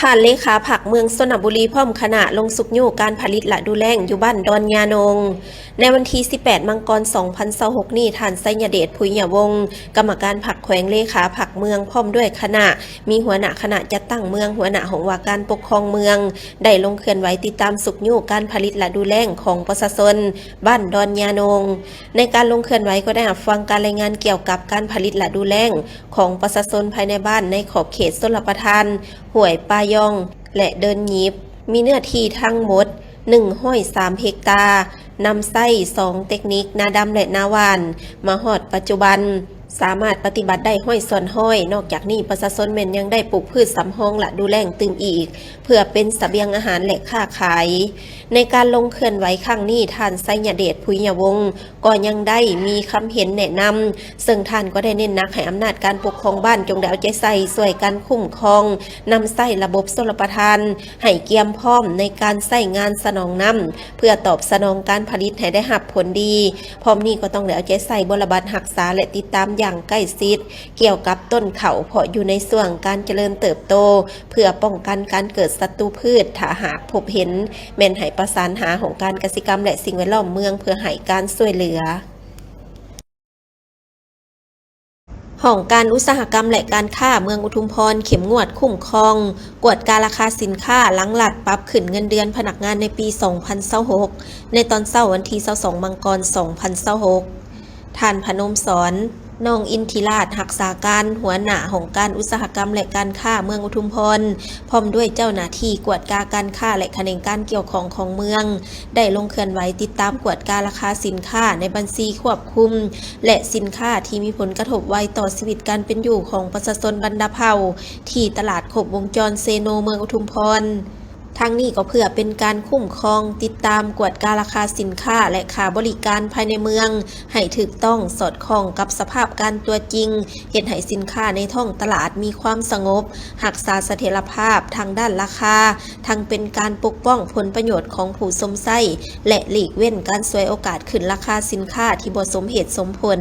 ທ່ານເລຂາພັກເມືອງຊົນນະບູລີ ພ້ອມຄະນະ ລົງຊຸກຍູ້ການຜະລິດລະດູແລ້ງຢູ່ບ້ານດອນຍານົງ. ໃນວັນທີສິບແປດ ມັງກອນ ສອງພັນຊາວຫົກນີ້, ທ່ານ ໄຊຍະເດດ ຜຸຍຍະວົງ ກຳມະການພັກແຂວງ, ເລຂາພັກເມືອງ ພ້ອມດ້ວຍຄະນະ, ມີຫົວໜ້າຄະນະຈັດຕັ້ງເມືອງ, ຫົວໜ້າຫ້ອງວ່າການປົກຄອງເມືອງ ໄດ້ລົງເຄື່ອນໄຫວຕິດຕາມຊຸກຍູ້ການຜະລິດລະດູແລ້ງຂອງປະຊາຊົນບ້ານດອນຍານົງ. ໃນການລົງເຄື່ອນໄຫວກໍໄດ້ຮັບຟັງການລາຍງານກ່ຽວກັບການຜະລິດລະດູແລ້ງຂອງປະຊາຊົນພາຍໃນບ້ານໃນຂອບເຂດຊົນລະປະທານຫ້ວຍປ່າຢອງ ແລະ ເດີນຫຍິບ, ມີເນື້ອທີ່ທັງໝົດ ໜຶ່ງຮ້ອຍສາມເຮັກຕາ, ນຳໃຊ້ສອງເຕັກນິກ ນາດຳ ແລະ ນາຫວ່ານ, ມາຮອດປັດຈຸບັນ ສາມາດປະຕິບັດໄດ້ຮ້ອຍສ່ວນຮ້ອຍ. ນອກຈາກນີ້, ປະຊາຊົນແມ່ນຍັງໄດ້ປູກພືດສຳຮອງລະດູແລ້ງຕື່ມອີກ ເພື່ອເປັນສະບຽງອາຫານ ແລະ ຄ້າຂາຍ. ໃນການລົງເຄື່ອນໄຫວຄັ້ງນີ້, ທ່ານ ໄຊຍະເດດ ຜຸຍຍະວົງ ກໍຍັງໄດ້ມີຄຳເຫັນແນະນຳ, ເຊິ່ງທ່ານກໍໄດ້ເນັ້ນໜັກໃຫ້ອຳນາດການປົກຄອງບ້ານຈົ່ງໄດ້ເອົາໃຈໃສ່ຊ່ວຍກັນຄຸ້ມຄອງ, ນຳໃຊ້ລະບົບຊົນລະປະທານໃຫ້ກຽມພ້ອມໃນການໃຊ້ງານສະໜອງນ້ຳ ເພື່ອຕອບສະໜອງການຜະລິດໃຫ້ໄດ້ຮັບຜົນດີ. ພ້ອມນີ້ກໍຕ້ອງໄດ້ເອົາໃຈໃສ່ບົວລະບັດຮັກສາ ແລະ ຕິດຕາມຢ່າງໃກ້ຊິດກ່ຽວກັບຕົ້ນເຂົ້າ, ເພາະຢູ່ໃນຊ່ວງການຈະເລີນເຕີບໂຕ, ເພື່ອປ້ອງກັນການເກີດສັດຕູພືດ, ຖ້າຫາກພົບເຫັນ ແມ່ນໃຫ້ປະສານຫາຫ້ອງການກະສິກຳ ແລະ ສິ່ງແວດລ້ອມເມືອງ ເພື່ອໃຫ້ການຊ່ວຍເຫຼືອ. ຫ້ອງການອຸດສາຫະກຳ ແລະ ການຄ້າເມືອງອຸທຸມພອນເຂັ້ມງວດຄຸ້ມຄອງ, ກວດກາລາຄາສິນຄ້າ ຫຼັງລັດປັບຂຶ້ນເງິນເດືອນພະນັກງານໃນປີສອງພັນຊາວຫົກ ໃນຕອນເຊົ້າວັນທີຊາວສອງ ມັງກອນ ສອງພັນຊາວຫົກ. ທ່ານ ພະນົມສອນ ນອງອິນທິລາດ ຮັກສາການຫົວໜ້າຫ້ອງການອຸດສາຫະກຳ ແລະ ການຄ້າເມືອງອຸທຸມພອນ ພ້ອມດ້ວຍເຈົ້າໜ້າທີ່ກວດກາການຄ້າ ແລະ ຂະແໜງການກ່ຽວຂ້ອງຂອງເມືອງ ໄດ້ລົງເຄື່ອນໄຫວຕິດຕາມກວດກາລາຄາສິນຄ້າໃນບັນຊີຄວບຄຸມ ແລະ ສິນຄ້າທີ່ມີຜົນກະທົບໄວຕໍ່ຊີວິດການເປັນຢູ່ຂອງປະຊາຊົນບັນດາເຜົ່າ ທີ່ຕະຫຼາດຄົບວົງຈອນເຊໂນ ເມືອງອຸທຸມພອນ. ທັງນີ້ກໍເພື່ອເປັນການຄຸ້ມຄອງ, ຕິດຕາມ, ກວດກາລາຄາສິນຄ້າ ແລະ ຄ່າບໍລິການພາຍໃນເມືອງໃຫ້ຖືກຕ້ອງ, ສອດຄ່ອງກັບສະພາບການຕົວຈິງ, ເຮັດໃຫ້ສິນຄ້າໃນທ້ອງຕະຫຼາດມີຄວາມສະຫງົບ, ຮັກສາສະຖຽນລະພາບທາງດ້ານລາຄາ, ທັງເປັນການປົກປ້ອງຜົນປະໂຫຍດຂອງຜູ້ຊົມໃຊ້ ແລະ ຫຼີກເວັ້ນການສວຍໂອກາດຂຶ້ນລາຄາສິນຄ້າທີ່ບໍ່ສົມເຫດສົມຜົນ.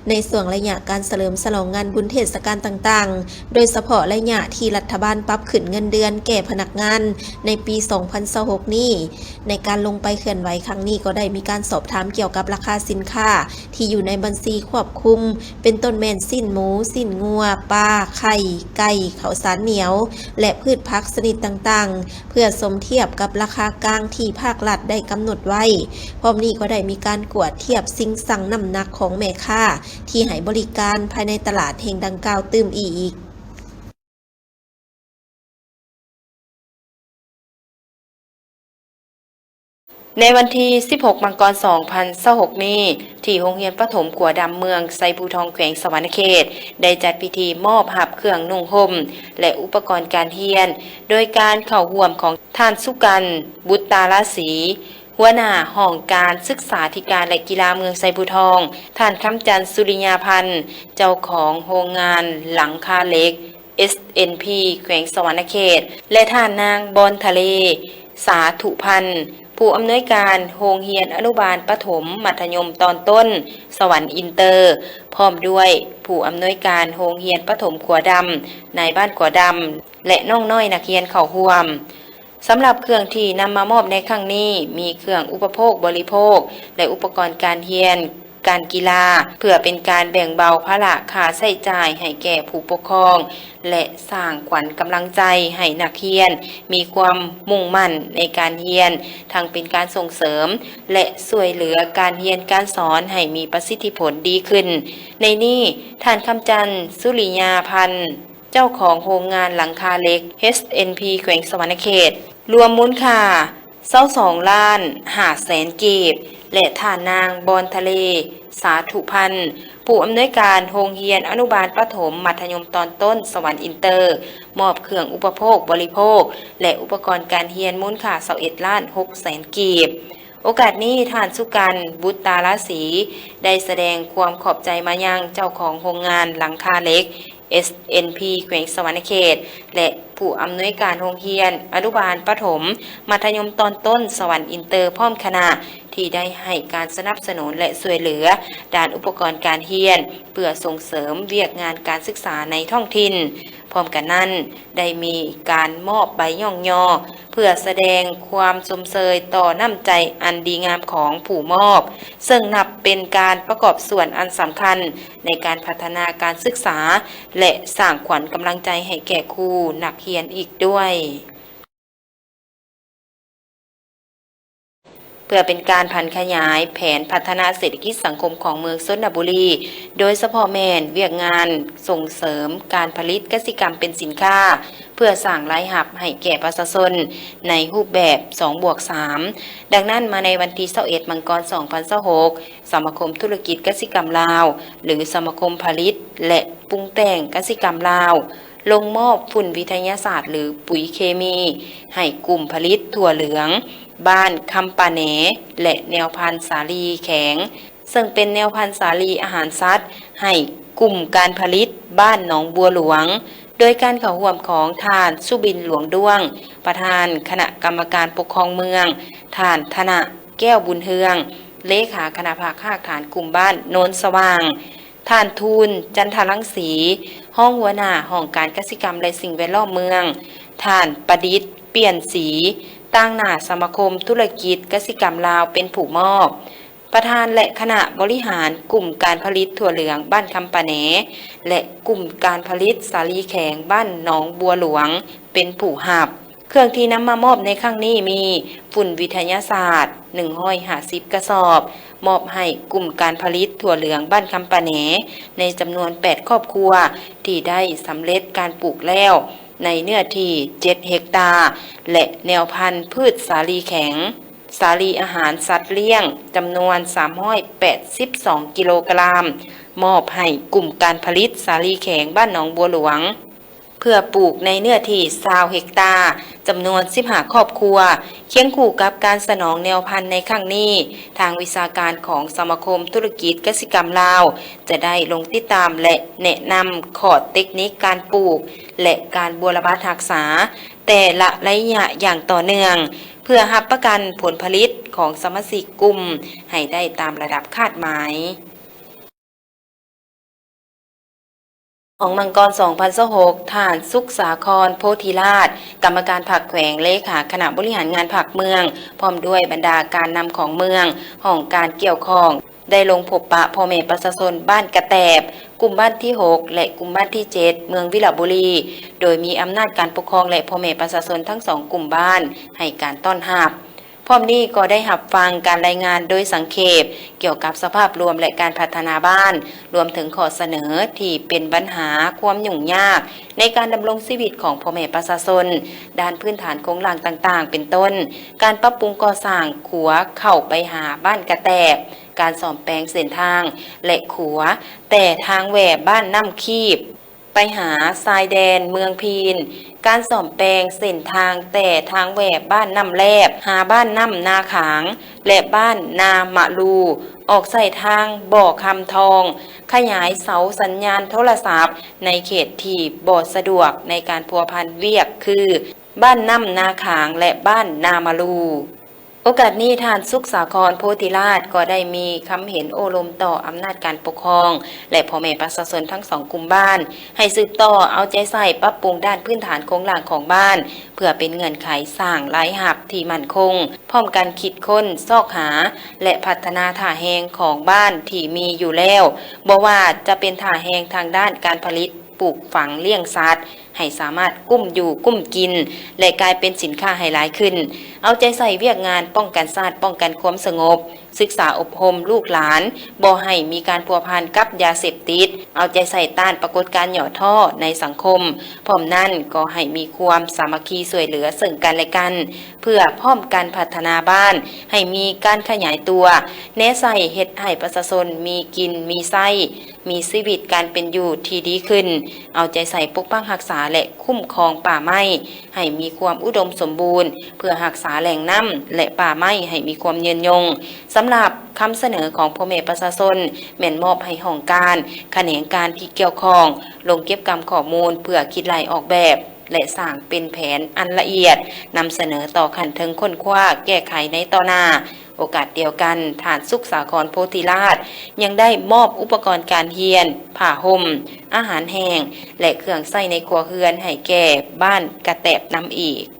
ໃນຊ່ວງໄລຍະການສະເຫຼີມສະຫຼອງງານບຸນເທດສະການຕ່າງໆ, ໂດຍສະເພາະໄລຍະທີ່ລັດຖະບານປັບຂຶ້ນເງິນເດືອນແກ່ພະນັກງານໃນປີສອງພັນຊາວຫົກນີ້, ໃນການລົງໄປເຄື່ອນໄຫວຄັ້ງນີ້ ກໍໄດ້ມີການສອບຖາມກ່ຽວກັບລາຄາສິນຄ້າທີ່ຢູ່ໃນບັນຊີຄວບຄຸມ, ເປັນຕົ້ນແມ່ນຊີ້ນໝູ, ຊີ້ນງົວ, ປາ, ໄຂ່, ໄກ່, ເຂົ້າສານໜຽວ ແລະ ພືດຜັກຊະນິດຕ່າງໆ, ເພື່ອສົມທຽບກັບລາຄາກາງທີ່ພາກລັດໄດ້ກຳນົດໄວ້. ພ້ອມນີ້ກໍໄດ້ມີການກວດທຽບຊິງຊັ່ງນ້ຳໜັກຂອງແມ່ຄ້າທີ່ໃຫ້ບໍລິການພາຍໃນຕະຫຼາດແຫ່ງດັ່ງກ່າວຕື່ມອີກ. ໃນວັນທີສິບຫົກ ມັງກອນ ສອງພັນຊາວຫົກນີ້, ທີ່ໂຮງຮຽນປະຖົມຂົວດຳເມືອງໄຊພູທອງ ແຂວງສະຫວັນນະເຂດ ໄດ້ຈັດພິທີມອບຮັບເຄື່ອງນຸ່ງຫົ່ມ ແລະ ອຸປະກອນການຮຽນ ໂດຍການເຂົ້າຮ່ວມຂອງທ່ານ ສຸກັນ ບຸດຕາລາສີ ຫົວໜ້າຫ້ອງການສຶກສາທິການ ແລະ ກິລາເມືອງໄຊພູທອງ, ທ່ານ ຄຳຈັນ ສຸລິຍາພັນ ເຈົ້າຂອງໂຮງງານຫຼັງຄາເຫຼັກ ເອສເອັນພີ ແຂວງສະຫວັນນະເຂດ ແລະ ທ່ານນາງ ບອນທະເລ ສາທຸພັນ ຜູ້ອຳນວຍການໂຮງຮຽນອະນຸບານປະຖົມມັດທະຍົມຕອນຕົ້ນສະຫວັນອິນເຕີ ພ້ອມດ້ວຍຜູ້ອຳນວຍການໂຮງຮຽນປະຖົມຂົວດຳ ນາຍບ້ານຂົວດຳ ແລະ ນ້ອງນ້ອຍນັກຮຽນເຂົ້າຮ່ວມ. ສຳລັບເຄື່ອງທີ່ນຳມາມອບໃນຄັ້ງນີ້ ມີເຄື່ອງອຸປະໂພກບໍລິໂພກ ແລະ ອຸປະກອນການຮຽນ, ການກິລາ ເພື່ອເປັນການແບ່ງເບົາພາລະຄ່າໃຊ້ຈ່າຍໃຫ້ແກ່ຜູ້ປົກຄອງ ແລະ ສ້າງຂວັນກຳລັງໃຈໃຫ້ນັກຮຽນມີຄວາມມຸ່ງໝັ້ນໃນການຮຽນ, ທັງເປັນການສົ່ງເສີມ ແລະ ຊ່ວຍເຫຼືອການຮຽນການສອນໃຫ້ມີປະສິດທິຜົນດີຂຶ້ນ. ໃນນີ້, ທ່ານ ຄຳຈັນ ສຸລິຍາພັນ ເຈົ້າຂອງໂຮງງານຫຼັງຄາເຫຼັກ ເອສເອັນພີ ແຂວງສະຫວັນນະເຂດ ລວມມູນຄ່າຊາວສອງລ້ານຫ້າແສນກີບ ແລະ ທ່ານນາງ ບອນທະເລ ສາທຸພັນ ຜູ້ອຳນວຍການໂຮງຮຽນອະນຸບານປະຖົມມັດທະຍົມຕອນຕົ້ນສະຫວັນອິນເຕີ ມອບເຄື່ອງອຸປະໂພກບໍລິໂພກ ແລະ ອຸປະກອນການຮຽນມູນຄ່າຊາວເອັດລ້ານຫົກແສນກີບ. ໂອກາດນີ້, ທ່ານ ສຸກັນ ບຸດຕາລາສີ ໄດ້ສະແດງຄວາມຂອບໃຈມາຍັງເຈົ້າຂອງໂຮງງານຫຼັງຄາເຫຼັກ ເອສເອັນພີ ແຂວງສະຫວັນນະເຂດ ແລະ ຜູ້ອຳນວຍການໂຮງຮຽນອະນຸບານປະຖົມມັດທະຍົມຕອນຕົ້ນສະຫວັນອິນເຕີ ພ້ອມຄະນະ ທີ່ໄດ້ໃຫ້ການສະໜັບສະໜູນ ແລະ ຊ່ວຍເຫຼືອດ້ານອຸປະກອນການຮຽນ ເພື່ອສົ່ງເສີມວຽກງານການສຶກສາໃນທ້ອງຖິ່ນ. ພ້ອມກັນນັ້ນ, ໄດ້ມີການມອບໃບຍ້ອງຍໍ ເພື່ອສະແດງຄວາມຊົມເຊີຍຕໍ່ນ້ຳໃຈອັນດີງາມຂອງຜູ້ມອບ, ເຊິ່ງນັບເປັນການປະກອບສ່ວນອັນສຳຄັນໃນການພັດທະນາການສຶກສາ ແລະ ສ້າງຂວັນກຳລັງໃຈໃຫ້ແກ່ຄູນັກຮຽນອີກດ້ວຍ. ເພື່ອເປັນການຜັນຂະຫຍາຍແຜນພັດທະນາເສດຖະກິດສັງຄົມຂອງເມືອງຊົນນະບູລີ, ໂດຍສະເພາະແມ່ນວຽກງານສົ່ງເສີມການຜະລິດກະສິກຳເປັນສິນຄ້າ ເພື່ອສ້າງລາຍຮັບໃຫ້ແກ່ປະຊາຊົນໃນຮູບແບບສອງບວກສາມ. ດັ່ງນັ້ນ, ມາໃນວັນທີຊາວເອັດ ມັງກອນ ສອງພັນຊາວຫົກ, ສະມາຄົມທຸລະກິດກະສິກຳລາວ ຫຼື ສະມາຄົມຜະລິດ ແລະ ປຸງແຕ່ງກະສິກຳລາວ ລົງມອບຝຸ່ນວິທະຍາສາດ ຫຼື ປຸຍເຄມີ ໃຫ້ກຸ່ມຜະລິດຖົ່ວເຫຼືອງບ້ານຄຳປາແໜ ແລະ ແນວພັນສາລີແຂງ ເຊິ່ງເປັນແນວພັນສາລີອາຫານສັດໃຫ້ກຸ່ມການຜະລິດບ້ານໜອງບົວຫຼວງ, ໂດຍການເຂົ້າຮ່ວມຂອງທ່ານ ສຸບິນ ຫຼວງດ້ວງ, ປະທານຄະນະກຳມະການປົກຄອງເມືອງ, ທ່ານ ທະນະ ແກ້ວບຸນເຮືອງ, ເລຂາຄະນະພັກຮາກຖານກຸ່ມບ້ານໂນນສະຫວ່າງ, ທ່ານ ທູນ ຈັນທະລັງສີ, ຮອງຫົວໜ້າຫ້ອງການກະສິກຳ ແລະ ສິ່ງແວດລ້ອມເມືອງ, ທ່ານ ປະດິດ ປ່ຽນສີ, ຕາງໜ້າສະມາຄົມທຸລະກິດກະສິກຳລາວເປັນຜູ້ມອບ, ປະທານ ແລະ ຄະນະບໍລິຫານກຸ່ມການຜະລິດຖົ່ວເຫຼືອງບ້ານຄຳປາແໜ ແລະ ກຸ່ມການຜະລິດສາລີແຂງບ້ານໜອງບົວຫຼວງເປັນຜູ້ຮັບ. ເຄື່ອງທີ່ນຳມາມອບໃນຄັ້ງນີ້ມີຝຸ່ນວິທະຍາສາດ ໜຶ່ງຮ້ອຍຫ້າສິບກະສອບ, ມອບໃຫ້ກຸ່ມການຜະລິດຖົ່ວເຫຼືອງບ້ານຄຳປາແໜໃນຈຳນວນແປດຄອບຄົວ ທີ່ໄດ້ສຳເລັດການປູກແລ້ວໃນເນື້ອທີ່ເຈັດເຮັກຕາ ແລະ ແນວພັນພືດສາລີແຂງ, ສາລີອາຫານສັດລ້ຽງ ຈຳນວນສາມຮ້ອຍແປດສິບສອງກິໂລກຣາມ ມອບໃຫ້ກຸ່ມການຜະລິດສາລີແຂງບ້ານໜອງບົວຫຼວງ ເພື່ອປູກໃນເນື້ອທີ່ຊາວເຮັກຕາ ຈຳນວນສິບຫ້າຄອບຄົວ. ຄຽງຄູ່ກັບການສະໜອງແນວພັນໃນຄັ້ງນີ້, ທາງວິຊາການຂອງສະມາຄົມທຸລະກິດກະສິກຳລາວ ຈະໄດ້ລົງຕິດຕາມ ແລະ ແນະນຳຂໍ້ເຕັກນິກການປູກ ແລະ ການບົວລະບັດຮັກສາແຕ່ລະໄລຍະຢ່າງຕໍ່ເນື່ອງ, ເພື່ອຮັບປະກັນຜົນຜະລິດຂອງສະມາຊິກກຸ່ມໃຫ້ໄດ້ຕາມລະດັບຄາດໝາຍ. ຂອງມັງກອນ ສອງພັນຊາວຫົກ, ທ່ານ ສຸກສາຄອນ ໂພທິລາດ, ກຳມະການພັກແຂວງ, ເລຂາຄະນະບໍລິຫານງານພັກເມືອງ, ພ້ອມດ້ວຍບັນດາການນຳຂອງເມືອງ, ຫ້ອງການກ່ຽວຂ້ອງ, ໄດ້ລົງພົບປະພໍ່ແມ່ປະຊາຊົນບ້ານກະແຕບ, ກຸ່ມບ້ານທີຫົກ ແລະ ກຸ່ມບ້ານທີເຈັດ ເມືອງວິລະບູລີ, ໂດຍມີອຳນາດການປົກຄອງ ແລະ ພໍ່ແມ່ປະຊາຊົນທັງສອງກຸ່ມບ້ານໃຫ້ການຕ້ອນຮັບ. ພ້ອມນີ້ກໍໄດ້ຮັບຟັງການລາຍງານໂດຍສັງເຂບກ່ຽວກັບສະພາບລວມ ແລະ ການພັດທະນາບ້ານ, ລວມເຖິງຂໍ້ສະເໜີທີ່ເປັນບັນຫາຄວາມຫຍຸ້ງຍາກໃນການດຳລົງຊີວິດຂອງພໍ່ແມ່ປະຊາຊົນດ້ານພື້ນຖານໂຄງລ່າງຕ່າງໆ ເປັນຕົ້ນ ການປັບປຸງກໍ່ສ້າງຂົວເຂົ້າໄປຫາບ້ານກະແຕບ, ການສ້ອມແປງເສັ້ນທາງ ແລະ ຂົວແຕ່ທາງແຫວ່ບ້ານນ້ຳຄີບ ໄປຫາຊາຍແດນເມືອງພີນ, ການສ້ອມແປງເສັ້ນທາງແຕ່ທາງແຫວ່ບ້ານນ້ຳແລບ ຫາບ້ານນ້ຳນາຂາງ ແລະ ບ້ານນາມະລູ, ອອກໃສ່ທາງບໍ່ຄຳທອງ, ຂະຫຍາຍເສົາສັນຍານໂທລະສັບໃນເຂດທີ່ບໍ່ສະດວກໃນການພົວພັນວຽກ ຄື ບ້ານນ້ຳນາຂາງ ແລະ ບ້ານນາມະລູ. ໂອກາດນີ້, ທ່ານ ສຸກສາຄອນ ໂພທິລາດ ກໍໄດ້ມີຄຳເຫັນໂອ້ລົມຕໍ່ອຳນາດການປົກຄອງ ແລະ ພໍ່ແມ່ປະຊາຊົນທັງສອງກຸ່ມບ້ານ ໃຫ້ສືບຕໍ່ເອົາໃຈໃສ່ປັບປຸງດ້ານພື້ນຖານໂຄງລ່າງຂອງບ້ານ ເພື່ອເປັນເງື່ອນໄຂສ້າງລາຍຮັບທີ່ໝັ້ນຄົງ, ພ້ອມກັນຄິດຄົ້ນ, ຊອກຫາ ແລະ ພັດທະນາທ່າແຮງຂອງບ້ານທີ່ມີຢູ່ແລ້ວ, ບໍ່ວ່າຈະເປັນທ່າແຮງທາງດ້ານການຜະລິດ, ປູກຝັງ, ລ້ຽງສັດ, ໃຫ້ສາມາດກຸ້ມຢູ່ກຸ້ມກິນ ແລະ ກາຍເປັນສິນຄ້າໃຫ້ຫຼາຍຂຶ້ນ, ເອົາໃຈໃສ່ວຽກງານປ້ອງກັນຊາດ, ປ້ອງກັນຄວາມສະຫງົບ, ສຶກສາອົບຮົມລູກຫຼານ, ບໍ່ໃຫ້ມີການພົວພັນກັບຢາເສບຕິດ, ເອົາໃຈໃສ່ຕ້ານປາກົດການຫຍໍ້ທໍ້ໃນສັງຄົມ. ພ້ອມນັ້ນກໍໃຫ້ມີຄວາມສາມັກຄີຊ່ວຍເຫຼືອເຊິ່ງກັນແລະກັນ, ເພື່ອພ້ອມກັນພັດທະນາບ້ານໃຫ້ມີການຂະຫຍາຍຕົວ, ແນໃສ່ເຮັດໃຫ້ປະຊາຊົນມີກິນມີໃຊ້, ມີຊີວິດການເປັນຢູ່ທີ່ດີຂຶ້ນ, ເອົາໃຈໃສ່ປົກປັກຮັກສາ ແລະ ຄຸ້ມຄອງປ່າໄມ້ໃຫ້ມີຄວາມອຸດົມສົມບູນ ເພື່ອຮັກສາແຫຼ່ງນ້ຳ ແລະ ປ່າໄມ້ໃຫ້ມີຄວາມຍືນຍົງ. ສຳລັບຄຳສະເໜີຂອງພໍ່ແມ່ປະຊາຊົນ ແມ່ນມອບໃຫ້ຫ້ອງການ, ຂະແໜງການທີ່ກ່ຽວຂ້ອງ ລົງເກັບກຳຂໍ້ມູນເພື່ອຄິດໄລ່ອອກແບບ ແລະ ສ້າງເປັນແຜນອັນລະອຽດ, ນຳສະເໜີຕໍ່ຂັ້ນເທິງຄົ້ນຄວ້າແກ້ໄຂໃນຕໍ່ໜ້າ. ໂອກາດດຽວກັນ, ທ່ານ ສຸກສາຄອນ ໂພທິລາດ ຍັງໄດ້ມອບອຸປະກອນການຮຽນ, ຜ້າຫົ່ມ, ອາຫານແຫ້ງ ແລະ ເຄື່ອງໃຊ້ໃນຄົວເຮືອນໃຫ້ແກ່ບ້ານກະແຕບນຳອີກ.